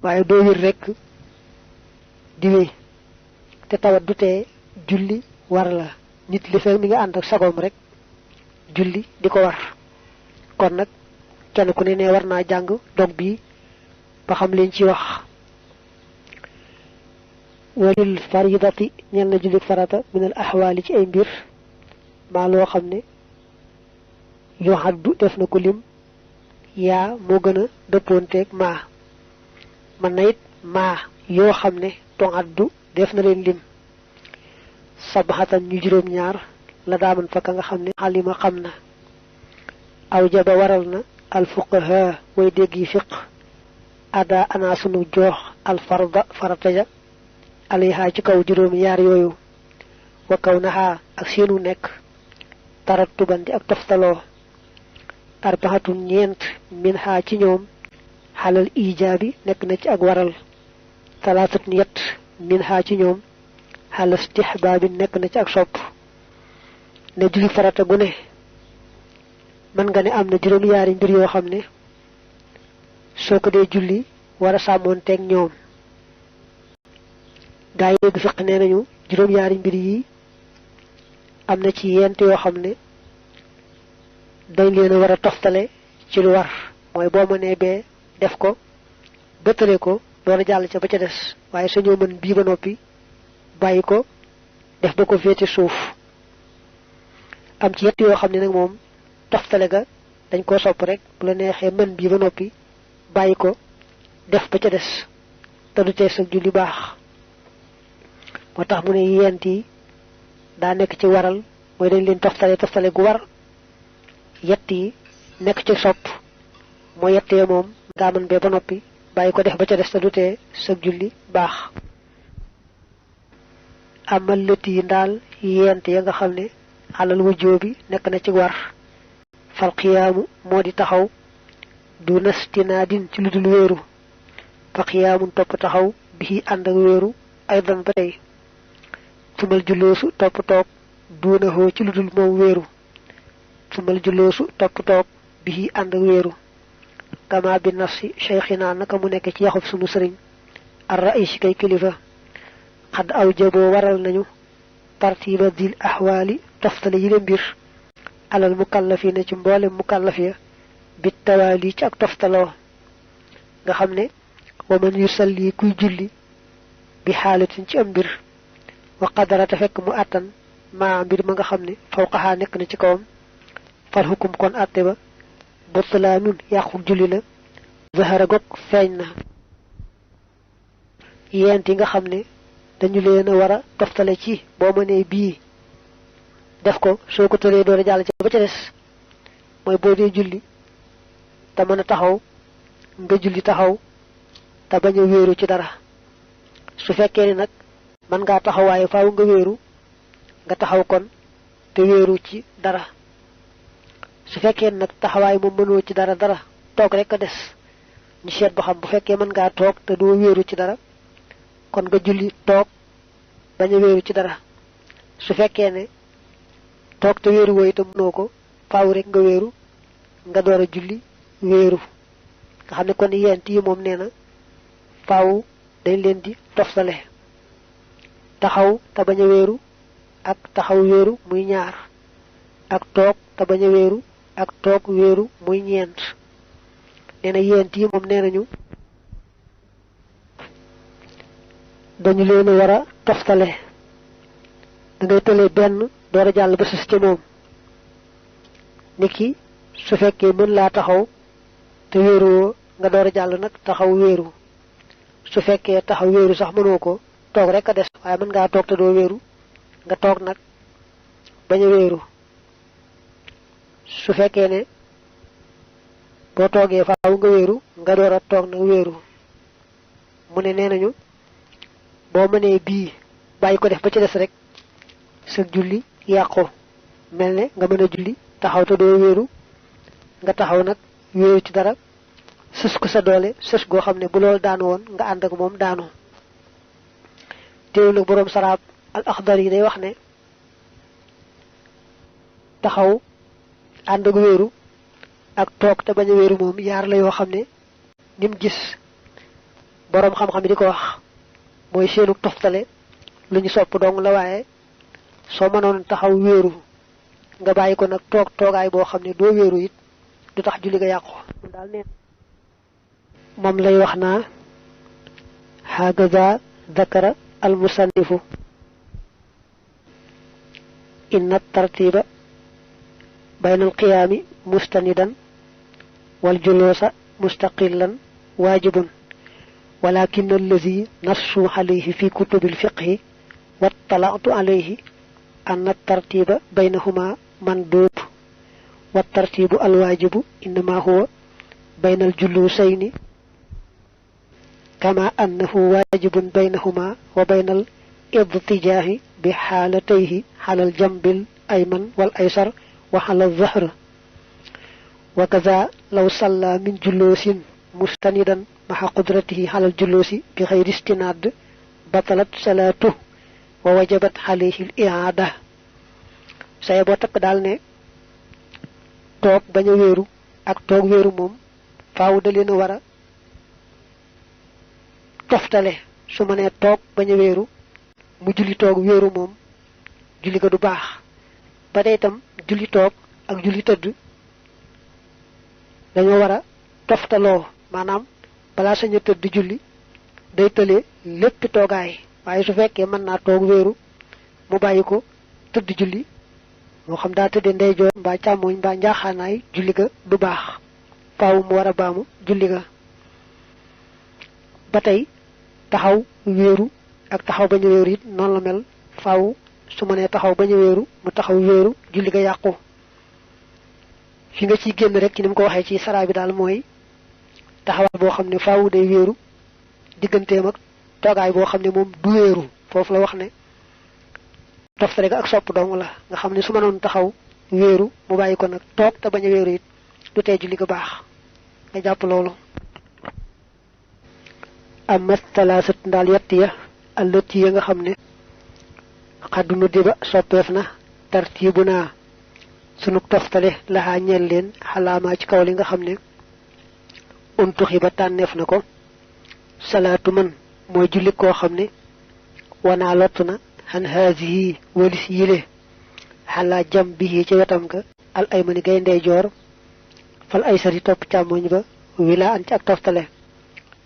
waaye doo wér rek di wéy te tawat du tee julli war la nit li fekk mi nga ànd ak sagoom rek julli di ko war kon nag kenn ku ne war naa jàng dog bi ba xam leen ci wax walil faridati ñel na julli farata min al ahwali ci ay mbir maa loo xam ne yoo xaddu def na ko lim yaa moo gën a dëppoonteeg maa man na it maa yoo xam ne ton addu def na leen lim sabaxatan ñu juróom ñaar la daaman fa ka nga xam ne xalima xam na aw jaba waral na al fuqaha way dégg yi fiq ada ana sunu joox al farda farata ja alayha ci kaw juróom ñaar yooyu wa kaw naxaa ak seenu nekk tarattuban di ak toftaloo arbaxatu ñeent min xaa ci ñoom xalal ijaabi nekk na ci ak waral talaasat yett min xaa ci ñoom xalal istihbaabi nekk na ci ak sopp ne julli farata gu ne mën nga ne am na juróom yaari mbir yoo xam ne soo ko dee julli war a sàmmoonteeg ñoom gaa yi fiq nee nañu juróom yaari mbir yi am na ci yent yoo xam ne dañ leen a war a toftale ci lu war mooy boo mënee bee def ko bëttale ko door a jàll ca ba ca des waaye sañoo mën bii ba noppi bàyyi ko def ba ko féete suuf am ci yett yoo xam ne nag moom toftale ga dañ koo sopp rek bu la neexee mën bii ba noppi bàyyi ko def ba ca des te du tee sa julli baax moo tax mu ne yent yi daa nekk ci waral mooy dañ leen toftale gu war yett yi nekk ci sopp mooy yettee moom daa mën bee ba noppi bàyyi ko def ba ca des te du tee sa julli baax amal lët yi ndaal yent ya nga xam ne xalal wujjoo bi nekk na ci war fal xiyaamu moo di taxaw du nastinaadin ci lu dul wéeru fa xiyaamun topp taxaw bi ànd ak wéeru ay dan ba tey tumal julloosu topp toog duunahoo ci lu dul moom wéeru tumal julloosu topp toog bi ànd ak wéeru kama bi nafsi cheikhina naka mu nekk ci yaxub sunu sëriñ ar rais kay kilifa xadd aw jaboo waral nañu tartiba dil ahwaali toftale yi le mbir alal mukallafina ci mboolem mukallaf ya bit tawaali ci ak toftaloo nga xam ne wa man yusalli kuy julli bi xaalatin ci am mbir wa qadarata fekk mu àttan maa mbir ma nga xam ne fawqahaa nekk na ci kawam fal hukum kon àtte ba butlaanun yàqu julli la zahara gog feeñ na yent yi nga xam ne dañu leen a war a toftale ci boo mënee bii def ko soo ko tëree doon jàll ci ba ca des mooy boo dee julli te mën a taxaw nga julli taxaw te bañ a wéeru ci dara su fekkee ni nag mën ngaa taxaw waaye faaw nga wéeru nga taxaw kon te wéeru ci dara su fekkee nag taxawaay moom mënoo ci dara toog rek a des ñu seet ba xam bu fekkee mën ngaa toog te doo wéeru ci dara kon nga julli toog bañ a wéeru ci dara su fekkee ne toog te wéeru woo itam mënoo ko faaw rek nga wéeru nga door a julli wéeru nga xam ne kon yent yi moom nee na faaw dañ leen di toftale taxaw te bañ a wéeru ak taxaw wéeru muy ñaar ak toog te bañ a wéeru ak toog wéeru muy ñeent nee na yent yi moom nee nañu dañu leen war a toftale da ngay tëlee benn door a jàll ba sës ca moom niki su fekkee mën laa taxaw te wéeruwoo nga door a jàll nag taxaw wéeru su fekkee taxaw wéeru sax mënoo ko toog rek a des waaye mën ngaa toog te doo wéeru nga toog nag bañ a wéeru su fekkee ne boo toogee faaw nga wéeru nga door a toog nag wéeru mu ne nee nañu boo mënee bii bàyyi ko def ba ci des rek sa julli yàqu mel ne nga mën a julli taxaw te doo wéeru nga taxaw nag wéeru ci dara sës ko sa doole sës goo xam ne bu loolu daanu woon nga ànd ak moom daanu teewul nag boroom saraab al axdar yi day wax ne taxaw ànd ak wéeru ak toog te bañ a wéeru moom yaar la yoo xam ne nim gis borom xam-xam di ko wax moy seenu toftale luñu sopp dong la waye so mënon taxaw wëru nga bayiko nak togaay bo xamni do wëru it du tax julli ga yaqku dal ne mom lay wax na hagaza dhakara al musannifu inna tartiba bayna al qiyam mustanidan wal julusa mustaqillan wajibun ولكن الذي نص عليه في كتب الفقه واطلعت عليه أن الترتيب بينهما مندوب والترتيب الواجب إنما هو بين الجلوسين كما أنه واجب بينهما وبين الاضطجاه بحالتيه على الجنب الأيمن والأيسر وعلى الظهر وكذا لو صلى من جلوس مستندا مع قدرته على الجلوس بغير استناد بطلت صلاته ووجبت عليه الإعادة سيبو تك دال ne tok baña wëru ak tok wëru mom faaw da leen wara toftale su mané tok baña wëru mu julli tok wëru mom julli ga du baax ba day tam julli tok ak julli teud dañu wara toftalo manam bala sañu teud julli day télé lepp togaay waye su fekke man na tok wëru mu bayiko teud julli mo xam da teudé ndey jor ba chamoñ ba njaxanaay julli ga du baax faaw mu wara baamu julli ga batay taxaw wëru ak taxaw bañu wëru it non la mel faaw su mané taxaw bañu wëru mu taxaw wëru julli ga yaqku fi nga ci genn rek ci nim ko waxé ci sara bi dal moy taxawal bo xamné faaw day wëru digëntéem ak togaay bo xamné mom du wëru fofu la wax né toftale ga ak sopp dong la nga xamné su mënon taxaw wëru mu bayiko nak tok ta baña wëru it du té julli ga baax nga japp lolu amma thalathat dal yattiya allati nga xamné xadunu diba soppefna tartibuna sunu toftale la ha ñel leen halama ci kaw li nga xamné untu xiba tanef nako salatu man moy julli ko xamné wana lotuna han hazihi walis yile hala jambihi ci wetam ga al aymani gay ndey jor fal aysari top chamoñ ba wila an ci ak toftale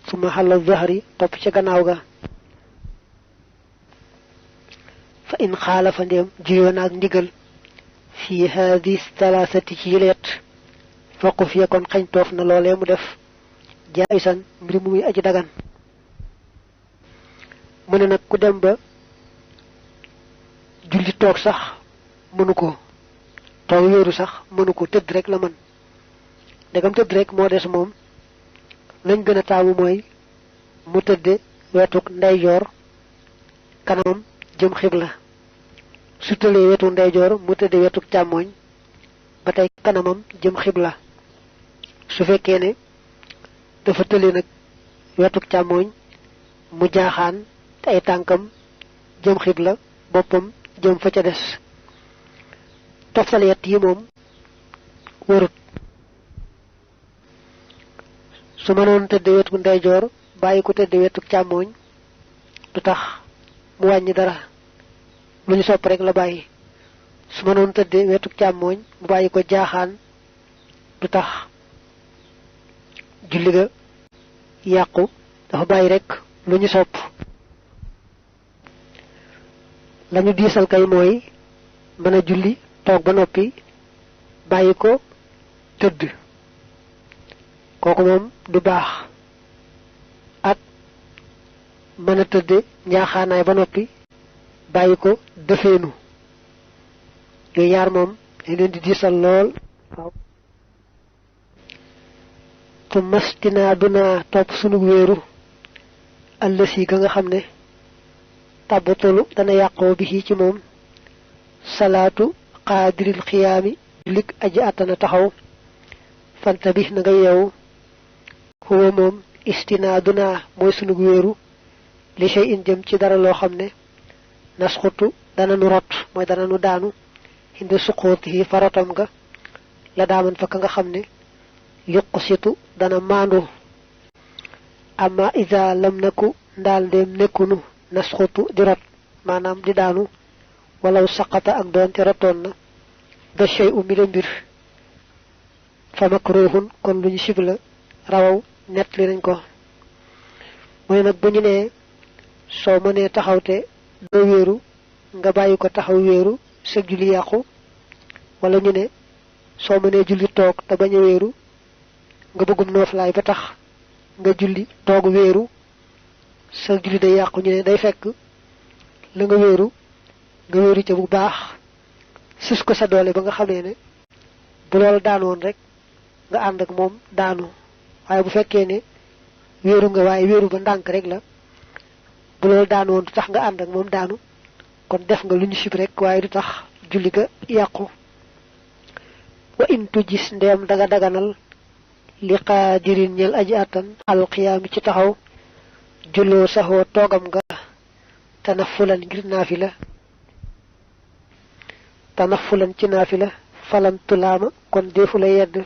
suma halal zahri top ci gannaaw ga fa in khalafa ndem jiyona ak ndigal fi hadhihi thalathati jilet faquf yakon xagn tof na lolé mu def jaisan mbir mu muy aji dagan mune nak ku dem ba julli tok sax mënuko taw yoru sax mënuko teud rek la man degam teud rek mo dess mom lañ gëna taamu moy mu teudé wetuk nday jor kanam jëm xibla su télé wetu nday jor mu teudé wetuk chamoñ batay kanamam jëm xibla su fekké né dafa télé nak wetuk chamoñ mu jaaxaan tay tankam jëm xibla bopam jëm fa ca dess toftal yett yi mom warut su mënon tëdd wetu ndeyjoor bàyyi ko tëdd wetu càmmooñ du tax mu wàññi dara lu ñu sopp rek la bàyyi su mënon tëdd wetu càmmooñ mu bàyyi ko jaaxaan du tax julli ga yàqu dafa bàyyi rek lu ñu sopp lañu diisal kay mooy mën a julli toog ba noppi bàyyi ko tëdd kooku moom du baax ak mën a tëdde njaaxaanaay ba noppi bàyyi ko dëfeenu yooyu yaar moom dañ leen di diisal lool waaw tu mastinaa dunaa topp sunu wéeru allësi ga nga xam ne tabbatulu dana yàqoo bi ci moom salaatu qaadiril xiyaami lik aji atana taxaw fanta bi na nga yeewu huwa moom istinaaduna mooy sunu wéeru li shay in jëm ci dara loo xam ne nasxutu dana nu rot mooy dana nu daanu indi suquutihi farotam ga la daaman fa ka nga xam ne yuqsitu dana maandu amma iza lam naku ndal dem nekunu nasxutu di rot manam di daanu walaw saqata ak doonte rotoon na da shay'u mi la mbir fa makruhun kon luñu sibla rawaw net li nañ ko moy nak buñu ne so mëne taxawte do wëru nga bayiko taxaw wëru sa julli yaqku wala ñu ne so mëne julli tok ta baña wëru nga bëggum noflay ba tax nga julli toog wëru sa julli day yaqku ñu ne day fekk la nga wëru ci bu baax sus ko sa doole ba nga xamé ne bu lol daanoon rek nga and ak mom daanu waye bu fekkee ne wëru nga waye wëru ba ndank rek la bu lol daanoon tax nga and ak mom daanu kon def nga luñu sib rek waye du tax julli ga yaqku wa in tujis ndem daga daganal li qadirin ñel aji atan al qiyam ci taxaw jullo saxo togam nga tanafulan ngir ci nafila falan tulama kon defu la yedd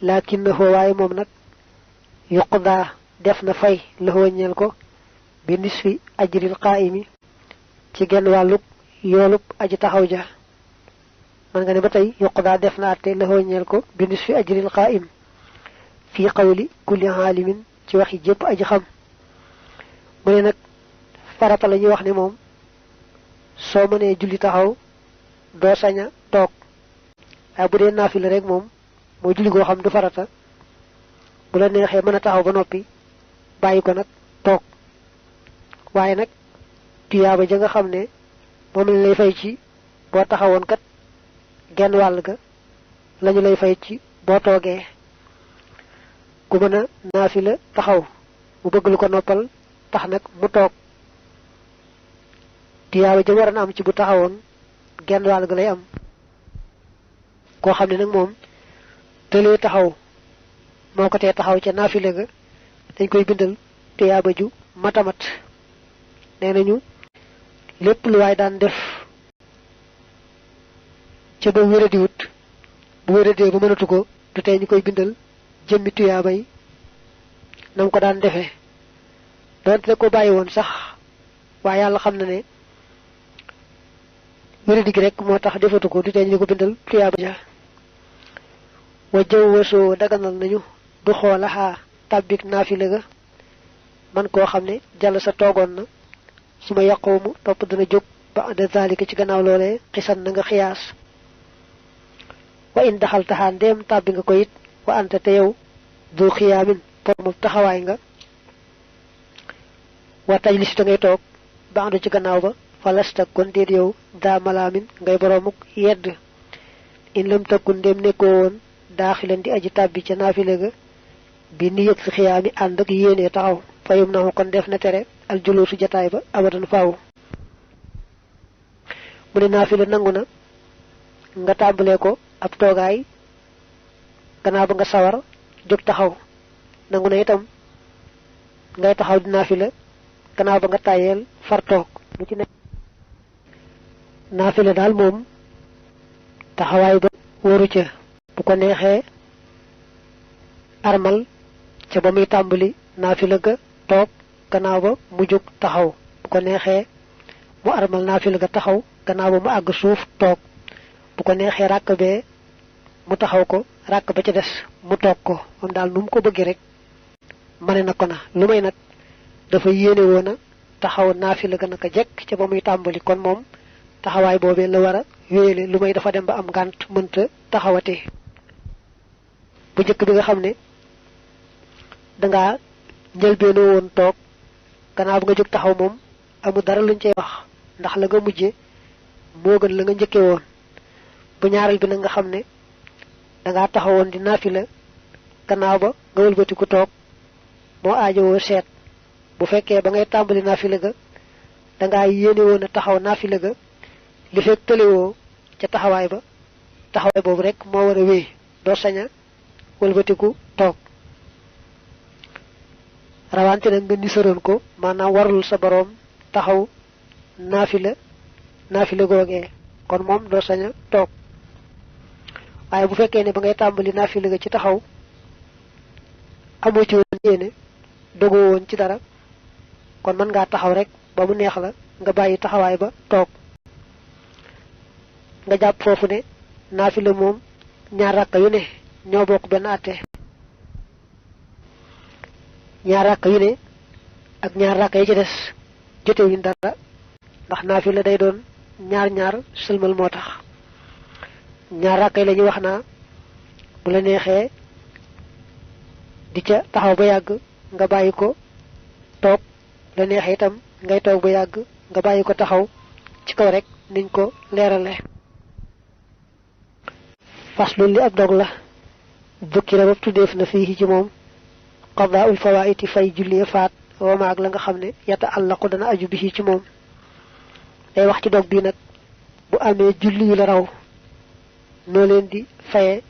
lakinnahu waye mom nak yuqda def na fay la ñel ko bi nisfi ajril qa'imi ci genn waluk yolup aji taxaw ja man nga ne batay yuqda def na atte la ñel ko bi nisfi ajril qa'im fi qawli kulli alimin ci waxi jep aji xam mu ne nak farata lañu wax ne mom so mëne julli taxaw do saña tok ay bu dee nafila rek mom mo julli go xam du farata bu la neexee mëna taxaw ba noppi bayiko nak tok waye nak tiyaba ja nga xam ne mom lañ lay fay ci bo taxawon kat genn wal ga lañu lay fay ci bo toogee ku mëna nafila taxaw mu bëgg lu ko noppal tax nak mu tok tiyaba ja war na am ci bu taxawon genn wal ga lay am ko xamne nak mom tele taxaw moko té taxaw ci nafila ga dañ koy bindal tiyaba ju matamat nenañu lepp lu way daan def ci ba wéré di wut bu wéré dé bu mënatu ko du té ñukoy bindal jëmmi tiyaba yi nam ko daan défé donte ko bayyi won sax wa yalla xamna né wéré di rek motax defatu ko du té ñu ko bindal tiyaba ja wa jawwaso daganal nañu du xolaha tabik nafila ga man ko xamne jall sa togon na suma yaqumu top dana jog ba de zalika ci gannaaw lolé xisan na nga xiyas wa in dakhaltaha ndem tabbi nga ko it wa anta te yow du xiyamin pormu taxaway nga wa tajlis da ngay tok ba ci gannaaw ba falasta kon deet yow da malamin ngay boromuk yedd in lam takun ndem neko won dakhilan di aji tabbi ci nafile ga bi niyat fi xiyami and ak yene taxaw fayum na kon def na tere al julusu jotaay ba abadan faaw mu ne nafile nanguna nga tambale ko ab togaay gannaaw ba nga sawar jóg taxaw nanguna itam ngay taxaw di nafile gannaaw ba nga tayel far tok lu ci nek nafile dal mom taxawaay ba woru ca bu ko neexee armal ca ba muy tàmbali nafila ga toog gannaaw ba mu jóg taxaw bu ko neexee mu armal nafila ga taxaw gannaaw ba mu àgg suuf toog bu ko neexee ràkk bee mu taxaw ko ràkk ba ca des mu toog ko moom daal nu mu ko bëggee rek mane na ko na lu may nag dafa yéene woona taxaw nafila ga naka jekk ca ba muy tàmbali kon moom taxawaay boobee la war a wéele lu may dafa dem ba am ngànt mënta taxawate bu jëkk bi nga xam ne danga njëlbeeno woon toog gannaaw nga jóg taxaw moom amu dara luñ cey wax ndax la nga mujje moo gën la nga njëkke woon bu ñaaral bi nag nga xam ne danga taxawoon di nafila gannaaw ba nga wëlbati ku toog moo aajowoo seet bu fekkee ba ngay tàmbali nafila ga danga yéene woon a taxaw nafila ga li fekk tëlewoo ca taxawaay ba taxawaay boobu rek moo war a wéy doo saña wëlbatiku toog rawante nag nga nisaroon ko maanaam warul sa boroom taxaw nafila googee kon moom doo saña toog waaye bu fekkee ne ba ngay tàmbali nafila ga ci taxaw amoo ci woon yéene dogo won ci dara kon man nga taxaw rek ba mu neex la nga bayyi taxaway ba tok nga japp fofu ne nafila mom ñaar rakka yu ne ñoo bokk ben até ñaar rakka yu ne ak ñaar rakka yi ci dess jotté wu dara ndax nafila day doon ñaar ñaar selmal motax ñaar rakka lañu waxna bu la nexé di ca taxaw ba yàgg nga bàyyi ko toog la neexee itam ngay toog ba yàgg nga bàyyi ko taxaw ci kaw rek niñ ko leerale faslu li ab dog la dukkira ba tuddeef na fii ci moom qadaa'ul fawaa'iti fay julli faat wa maag la nga xam ne yata àllaqu dana aju bi ci moom day wax ci dog bi nag bu amee julli yu la raw noo leen di faye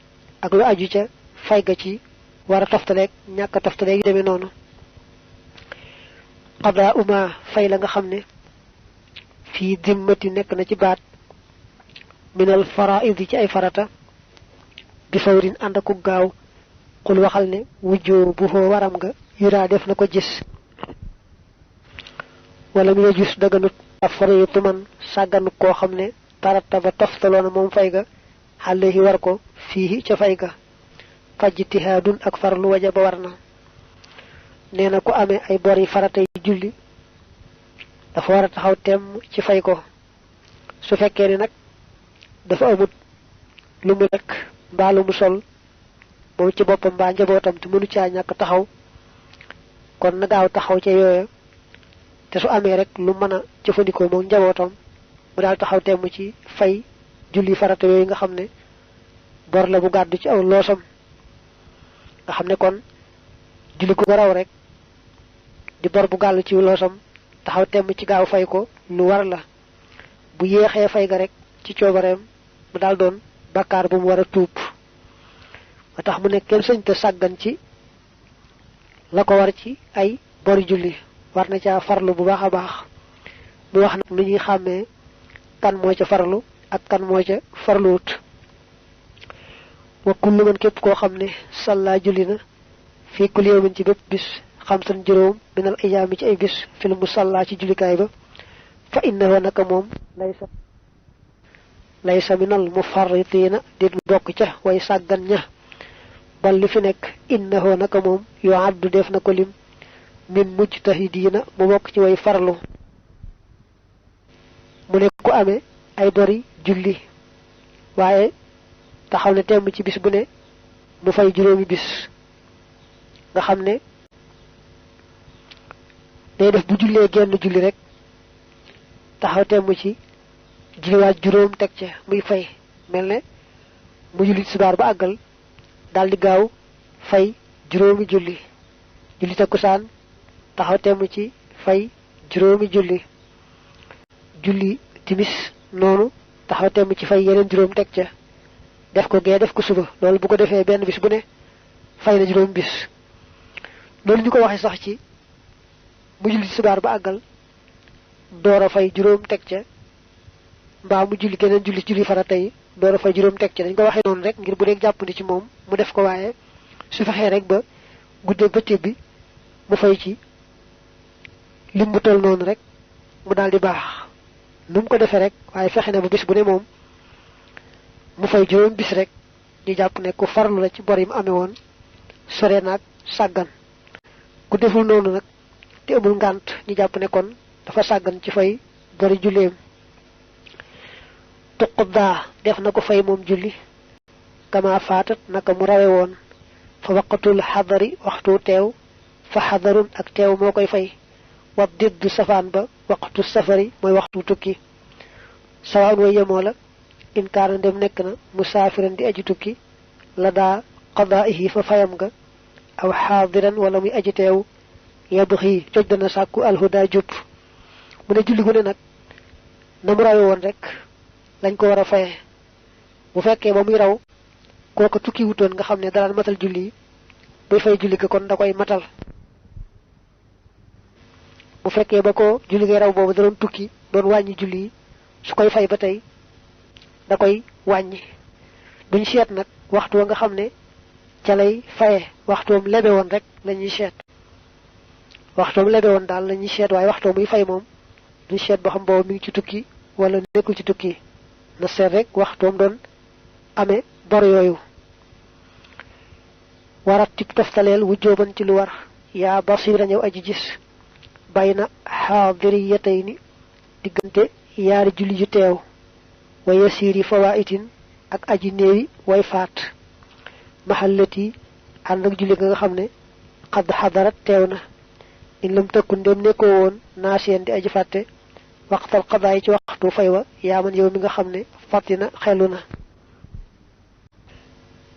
ak lu aju ca fay ga ci wara toftaleek ñàkk toftaleek yu demee noonu qada uma fay la nga xam ne fii dimmati nekk na ci baat minal faraidi ci ay farata bi fawrin ànd aku gaaw xul waxal ne wujjoo bu foo waram nga yuraa def na ko gis wala mu gis daganut af fariitu man sàgganu koo xam ne tarata ba toftaloona moom fay ga xale yi war ko fii ca fay ga fajtihadun ak farlu wajaba warna neena ko amé ay bori faratay julli dafa wara taxaw tem ci fay ko su fekkee ni nak dafa amut lu mu rek mbaa lu mu sol moom ci boppam mbaa njabootam te mënu caa ñàkk taxaw kon na gaaw taxaw ca yooya te su amee rek lu mën a jëfandikoo moom njabootam mu daal taxaw temm ci fay julli farata yooyu nga xam ne bor la bu gàddu ci aw loosam nga xam ne kon julli ko raw rek di bor bu gàllu ci loosam taxaw temm ci gaaw fay ko lu war la bu yéexee fay ga rek ci coobareem mu daal doon bakkaar bu mu war a tuub ba tax mu ne kenn sëñ te sàggan ci la ko war ci ay bori julli war na caa farlu bu baax a baax mu wax nag nu ñuy xàmmee kan moo ca farlu ak kan moo ca farluwut wa kullu man képp koo xam ne salla julli na fii kulli yawmin ci bépp bis xamsan juróom minal ayaami ci ay bis fil musalla ci jullikaay ba fa innahu naka moom laysa minal mufarritiina dit bokk ca way sàggan ña bal li fi nekk innahu naka moom yoo addu def na ko lim min mujtahidiina mu bokk ci way farlu mu ne ku amee ay bori julli waaye taxaw ne temm ci bis bu ne mu fay juróomi bis nga xam ne day def bu jullee genn julli rek taxaw temm ci julliwaat juróom teg ca muy fay mel ne mu julli subaar ba àggal daldi gaaw fay juróomi julli julli takkusaan taxaw temm ci fay juróomi julli timis noonu taxaw temm ci fay yeneen juróom teg ca def ko gee def ko suba loolu bu ko defee benn bis bu ne fay na juróom bis loolu ñu ko waxee sax ci mu julli subaar ba àggal door a fay juróom teg ca mbaa mu julli geneen julli farata yi door a fay juróom teg ca dañ ko waxee noonu rek ngir bu dee jàppandi ci moom mu def ko waaye su fexee rek ba guddee bëccëg bi mu fay ci lim bu toll noonu rek mu daal di baax nu mu ko defee rek waaye fexe na ba bis bu ne moom mu fay juróom bis rek ñu jàpp ne ku farlu la ci bor yi mu amee woon sore naag sàggan ku deful noonu nag te amul ngànt ñu jàpp ne kon dafa sàggan ci fay bori julleem tuqdaa def na ko fay moom julli kama faatat naka mu rawe woon fa waqatul xadari waxtu teew fa xadarun ak teew moo koy fay wa diddu safaan ba waqtu safari mooy waxtu tukki sawaan way yemoo la in kaana ndem nekk na musaafiran di aji tukki la daa qadaa'ihi fa fayam nga aw xaadiran wala muy aji teew yabxi joj dana sàkku alhuda jub mu ne julli gu ne nag na mu rawe woon rek lañ ko war a faye bu fekkee ba muy raw kooka tukki wutoon nga xam ne daan matal julli buy fay julli ga kon da koy matal bu fekkee ba ko julli gay raw boobu da doon tukki doon wàññi julli su koy fay ba tey da koy wàññi duñ seet nag waxtu wa nga xam ne ca lay faye waxtuwam lebe woon rek lañuy seet waxtoom lebe woon daal la ñuy seet waaye waxtoom muy fay moom duñ seet ba xam boobu mi ngi ci tukki wala nekkul ci tukki na seet rek waxtoom doon amee bor yooyu warat ci toftaleel wu jóoban ci lu war yaa basira ñëw aji gis bayna xaadiriyatayni diggante yaari julli yu teew wa yasiri fawaitin ak aji néewi way faat mahallati ànd ak julli nga xam ne xadd xadarat teew na in lam tëkku ndem nekkoo woon naasiyeen di aji fàtte waxtal xadaay ci waxtu fay wa yaaman yow mi nga xam ne fàttina xelu na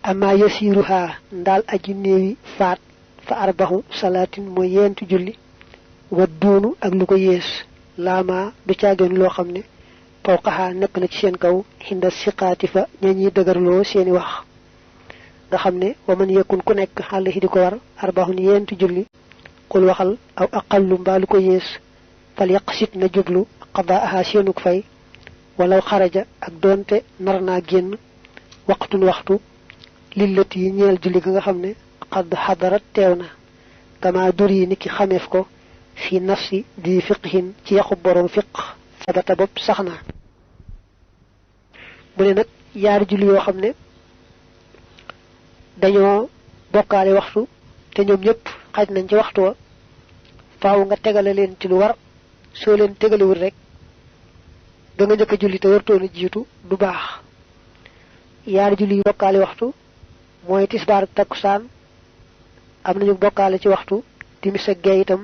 ama yasiruha ndaal aji néewi faat fa arbaxu salaatin mooy yenti julli wa duunu ak lu ko yées laama du caageen loo xam ne fawqaha nekk na ci seen kaw xinda siqaati fa ñañi dëgërloo seeni wax nga xam ne wa man yekkun ku nekk xàll di ko war arbaxun yenti julli xul waxal aw aqallu mbaa lu ko yées fal yaqsit na jublu qadaaha seenuk fay walaw xaraja ak doonte nar naa génn waxtun waxtu lillati yi ñeel julli ga nga xam ne xadd xadarat teew na kama dur yi niki xameef ko fi nafsi di fiqhin ci yaxu borom fiq sabata bopp sax na mu ne nag yaari julli yoo xam ne dañoo bokkaale waxtu te ñoom ñëpp xaj nañ ci waxtu wa faaw nga tegale leen ci lu war soo leen tegalewul rek da nga njëkk a julli te wartoon a jiitu du baax yaari julli yu bokkaale waxtu mooy tisbaar ak takkusaan am nañu bokkaale ci waxtu timis ak gee itam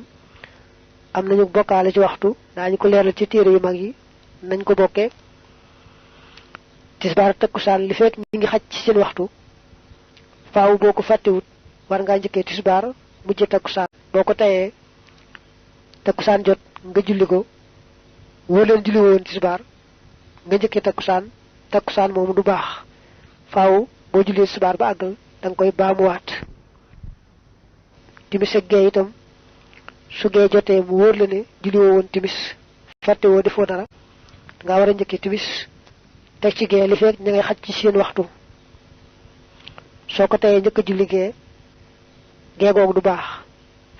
am nañu bokkaale ci waxtu daañu ko leeral ci téere yu mag yi nañ ko bokkee tisbaar ak takkusaan li fekk ñi ngi xaj ci seen waxtu faaw boo ko fàttewut war ngaa njëkkee tisbaar mujjee takkusaan boo ko tayee takkusaan jot nga julli ko woo leen julli woon tisbaar nga njëkkee takkusaan moomu du baax faaw boo jullee tisbaar ba àggal da nga koy baamuwaat timis ak gee itam su gee jotee mu wóor la ne julli woon timis fàtte woo defoo dara nga war a njëkkee timis teg ci gee li fekk ña ngay xaj ci seen waxtu soo ko tayee njëkk a julli gee googu du baax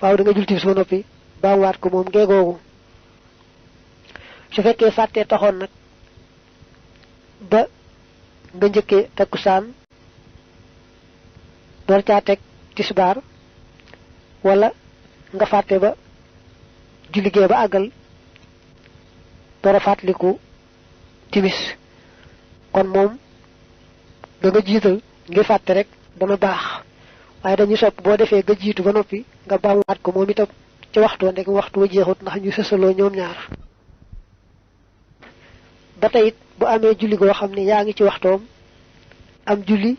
faaw da nga julli timis ba noppi baamuwaat ko moom gee googu su fekkee fàttee taxoon nag ba nga njëkkee takkusaan door caa teg tisbaar wala nga fàtte ba julli gee ba àggal door a fàttaliku timis kon moom da nga jiital ngir fàtte rek dana baax waaye dañuy sopp boo defee nga jiitu ba noppi nga baamuwaat ko moom itam ci waxtu wa ndek waxtu wa jeexut ndax ñu sësaloo ñoom ñaar ba tey it bu amee julli goo xam ne yaa ngi ci waxtoom am julli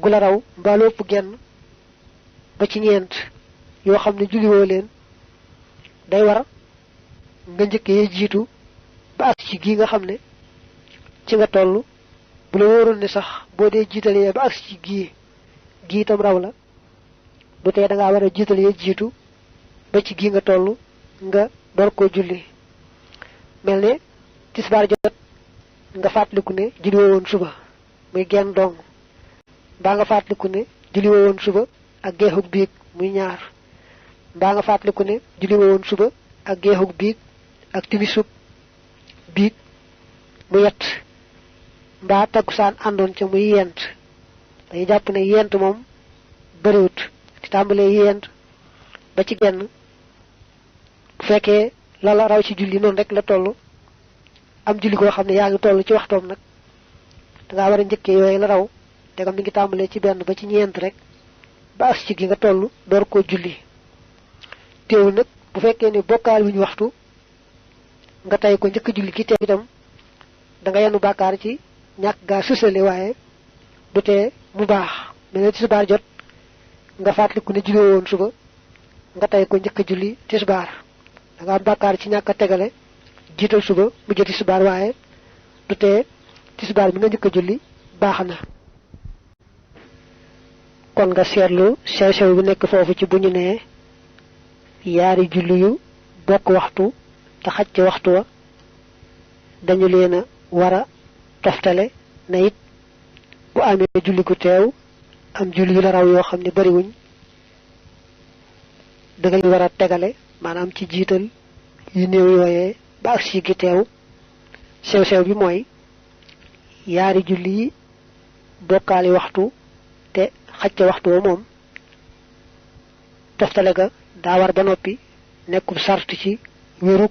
gu la raw mbaa lu ëpp genn ba ci ñeent yoo xam ne julli woo leen day war nga njëkkee jiitu ba agsi ci gii nga xam ne ci nga toll bu la wóoroon ne sax boo dee jiitalee ba agsi ci gii itam raw la du tee da ngaa war a jiitalee jiitu ba ci gii nga toll nga door koo julli mel ne tisbaar jot nga fàttaliku ne julli woo woon suba muy genn dong mbaa nga fàttaliku ne julli woo woon suba ak geexug biig muy ñaar mbaa nga fàttaliku ne julli woo woon suba ak geexug biig ak timisub biig mu yett mbaa takkusaan àndoon ca muy yent dañuy jàpp ne yent moom bëriwut ci tàmbalee yent ba ci genn bu fekkee la raw ci julli noonu rek la toll am julli koo xam ne yaa ngi toll ci waxtoom nag dangaa war a njëkkee yooyu la raw te mi ngi tàmbalee ci benn ba ci ñeent rek ba as ci gi nga toll door koo julli teewul nag bu fekkee ne bokkaal wuñu waxtu nga tey ko njëkk julli ki teew itam da nga yenu bàkkaar ci ñàkk gaa sësale waaye du tee mu baax mel ne tisbaar jot nga fàttaliku ne julli woon suba nga tey ko njëkk julli tisbaar da nga am bàkkaar ci ñàkk a tegale jiital suba mu jot tisbaar waaye du tee tisbaar bi nga njëkk a julli baax na kon nga seetlu sew-sew bi nekk foofu ci bu ñu nee yaari julli yu bokk waxtu te xaj ci waxtu wa dañu leen a war a toftale na it bu amee julli gu teew am julli yu la raw yoo xam ne bariwuñ da nga leen war a tegale maanaam ci jiital yu néew yooyee ba ak si gi teew sew-sew bi mooy yaari julli yi bokkaali waxtu te xacca waxtu wa moom toftale ga daa war ba noppi nekkub sart ci wérug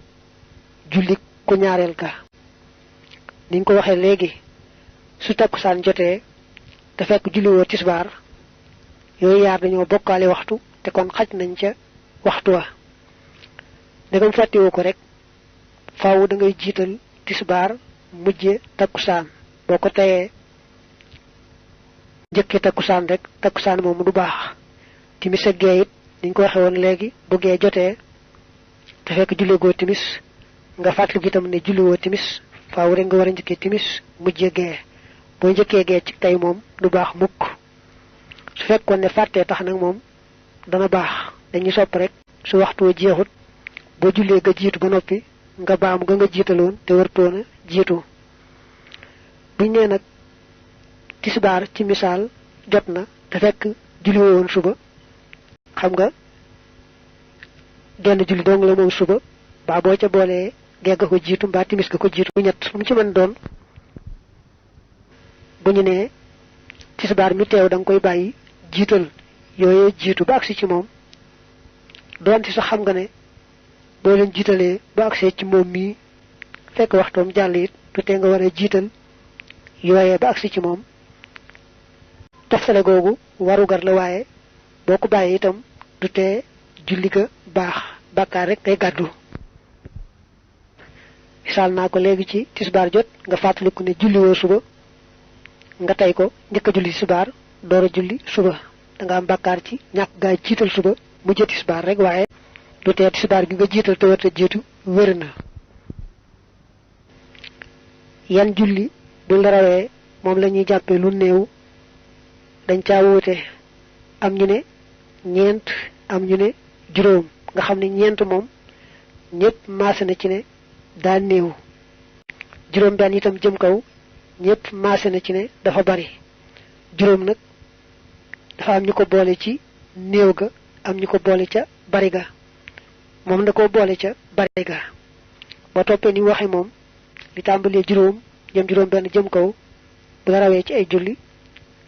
julli ku ñaareel ga niñ ko waxee léegi su takkusaan jotee te fekk julli woo tisbaar yooyu yaar dañoo bokkaali waxtu te kon xaj nañ ca waxtu wa ndegam fàttewu ko rek faaw da ngay jiital tisbaar mujje takkusaan boo ko teyee njëkkee takkusaan rek takkusaan moom du baax timis ak gee it niñ ko waxe woon léegi bu gee jotee te fekk julli goo timis nga fàttaliku itam ne julli woo timis faaw rek nga war a njëkkee timis mujje gee boo njëkkee gee ci tey moom du baax mukk su fekkoon ne fàttee tax nag moom dana baax dañuy sopp rek su waxtu wa jeexut boo jullee ga jiitu ba noppi nga baamu ga nga jiitaloon te wartoona jiitu buñ nee nag tisbaar ci misaal jot na te fekk julli woon suba xam nga genn julli dong la moom suba baa boo ca boolee gee ga ko jiitu mbaa timis ga ko jiitu bu ñett mu ci mën doon bu ñu nee tisbaar mi teew da nga koy bàyyi jiital yooyee jiitu ba agsi ci moom doonte sax xam nga ne boo leen jiitalee ba agsee ci moom mii fekk waxtoom jàll it du tee nga war a jiital yooyee ba agsi ci moom toftale googu warugar la waaye boo ko bàyyee itam du tee julli ga baax bàkkaar rek day gàddu misaal naa ko léegi ci tisbaar jot nga fàttaliku ne julli woo suba nga tey ko njëkk a julli tisbaar door a julli suba da nga am bàkkaar ci ñàkk gaa jiital suba mujjee tisbaar rek waaye du tee tisbaar gi nga jiital te warta jiitu wér na yan julli bu la rawee moom la ñuy jàppee lu néew dañ caa wuute am ñu ne ñeent am ñu ne juróom nga xam ne ñeent moom ñëpp maase na ci ne daa néew juróom benn itam jëm kaw ñëpp maase na ci ne dafa bari juróom nag dafa am ñu ko boole ci néew ga am ñu ko boole ca bari ga moom da ko boole ca bari ga boo toppee ni waxe moom li tàmbalee juróom jëm juróom benn jëm kaw bu la rawee ci ay julli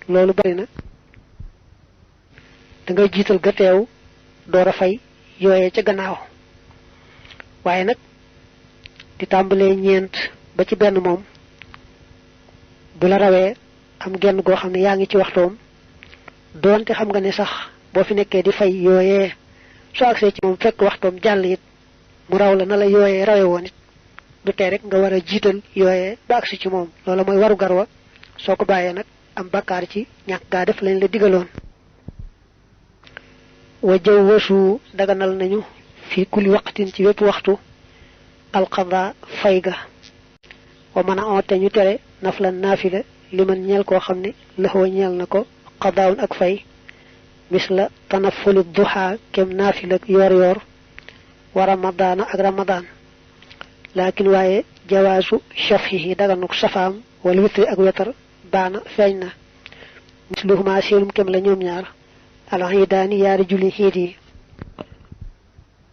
loolu bari na da ngay jiital ga teew door a fay yooyee ca gannaaw waaye nag di tàmbalee ñeent ba ci benn moom bu la rawee am genn goo xam ne yaa ngi ci waxtoom doonte xam nga ne sax boo fi nekkee di fay yooyee soo agsee ci moom fekk waxtoom jàll it mu raw la na la yooyee rawe woon it du tee rek nga war a jiital yooyee ba agsi ci moom loola mooy waru garwa soo ko bàyyee nag am bakkaar ci ñàkk gaa def lañ la digaloon wa jaw wasu daganal nañu fi kulli waqtin ci wépp waxtu alqada fay ga wa mën a oote ñu tere nafla naafila liman ñeel koo xam ne laxoo ñeel na ko qadaawun ak fay misla tanafulu duha kem naafila yoor yoor wa ramadaana ak ramadaan laakin waaye jawaasu shafhihi daganuk safaam wala witri ak wetar baana feeñ na misluhuma seenum kem la ñoom ñaar alxiidaani yaari julli xiit yi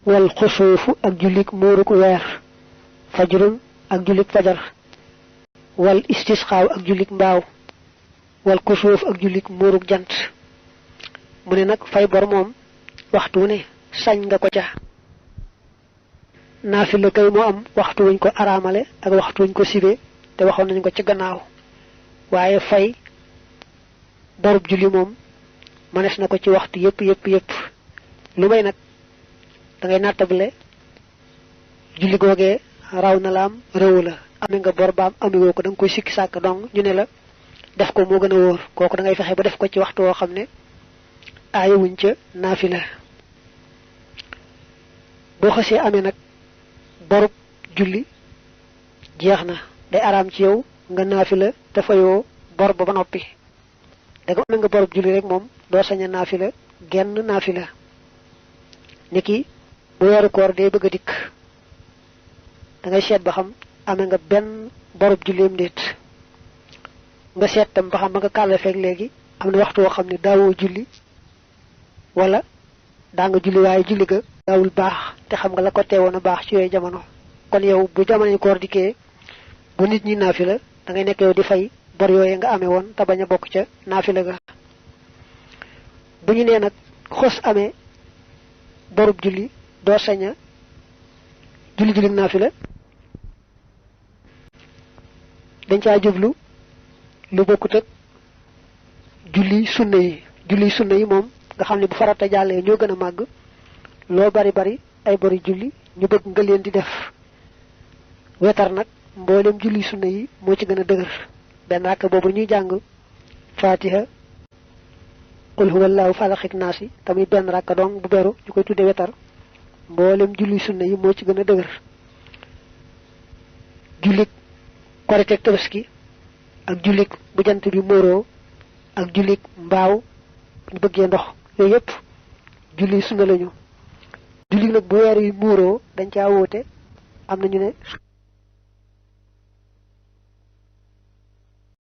wal xusuufu ak jullik muuruk weer fajrun ak jullik fajar wal istisxaaw ak jullik mbaaw wal kusuuf ak jullik muuruk jant mu ne nag fay bor moom waxtu ne sañ nga ko ca naafila kay moo am waxtu wuñ ko araamale ak waxtu wuñ ko sibe te waxoon nañ ko ci gannaaw waaye fay borub julli moom manes na ko ci waxtu yépp lu may nag da ngay nattable julli googee raw na la am réew la amee nga bor baam amewoo ko da nga koy sikki sàkk dong ñu ne la def ko moo gën a wóor kooku da ngay fexe ba def ko ci waxtu woo xam ne aayewuñ ca naafila boo xasee amee nag borub julli jeex na day araam ci yow nga naafila te fayoo bor ba noppi da nga amee nga borub julli rek moom doo sañ a naafila genn naafila niki bu weeru koor day bëgg a dikk da ngay seet ba xam amee nga benn borub julleem déet nga seet tam ba xam ba nga kàlla feeg léegi am na waxtu woo xam ne daawoo julli wala daa nga julli waaye julli ga daawul baax te xam nga la ko teewoon a baax ci yooyu jamono kon yow bu jamono koor dikkee bu nit ñi naafila da ngay nekk yow di fay bor yooyu nga amee woon te bañ a bokk ca naafila ga bu ñu nee nag xos amee borub julli doo saña julli naafila dañ caa jublu lu bokkut ak julli sunna yi moom nga xam ne bu farata jàllee ñoo gën a màgg loo bari ay bari julli ñu bëgg nga leen di def wetar nag mboolem julli sunna yi moo ci gën a dëgër benn rakk boobu ñuy jàng fatiha qul huwallahu falaq ak naas tamit benn rakk dong bu beru ñu koy tudde wetar mboolem julli sunna yi moo ci gën a dëgër jullik korite ak tabaski ak jullik bu jant bi móoroo ak jullik mbaaw ñu bëggee ndox yooyu yëpp julli sunna lañu jullik nag bu weer yi muuroo dañ caa wóote am na ñu ne